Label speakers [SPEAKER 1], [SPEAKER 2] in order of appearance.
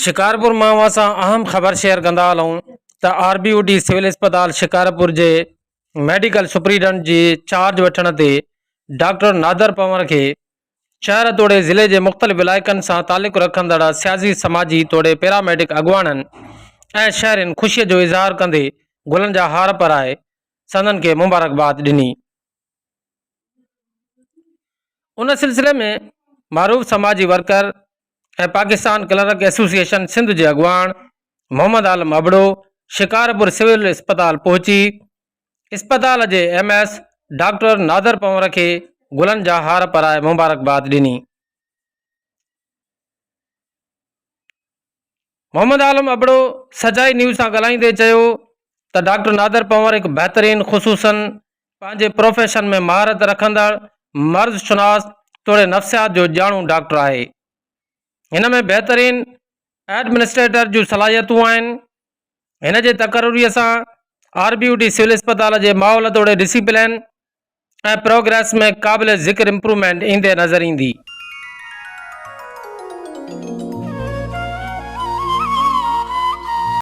[SPEAKER 1] شڪارپور مان اوهان سان اهم خبر شيئر ڪندا هلون ته R B U D civil اسپتال شڪارپور جي ميڊيڪل سپريڊنٽ جي چارج وٺڻ تي ڊاڪٽر نادر پنور کي شهر توڙي ضلعي جي مختلف علائقن سان تعلق رکندڙ سياسي سماجي توڙي پيراميڊڪ اڳواڻن ۽ شهرين خوشي جو اظهار ڪندي گلن جا هار پرائي سندن کي مبارڪباد ڏني. ان سلسلي ۾ معروف سماجي worker ۽ Pakistan clerk association Sindh جي اڳواڻ محمد عالم ابڙو شڪارپور سول اسپتال پهچي اسپتال جي M S doctor Nadir Panhwar کي گلن جا هار پرائي مبارڪباد ڏني. محمد عالم ابڙو سچائي نيوز سان ڳالهائيندي چيو ته ڊاڪٽر نادر پنهور هڪ بهترين خصوصن پنهنجي پروفيشن ۾ مهارت رکندڙ مرض شناس توڙي نفسيات جو ڄاڻو ڊاڪٽر آهي هن ۾ بهترين ايڊمنسٽريٽر جون صلاحيتون آهن هن جي تقرري سان R B U D civil اسپتال جي ماحول توڙي ڊسيپلين ۽ پروگريس ۾ قابل ذڪر امپروومينٽ ايندي نظر ايندي.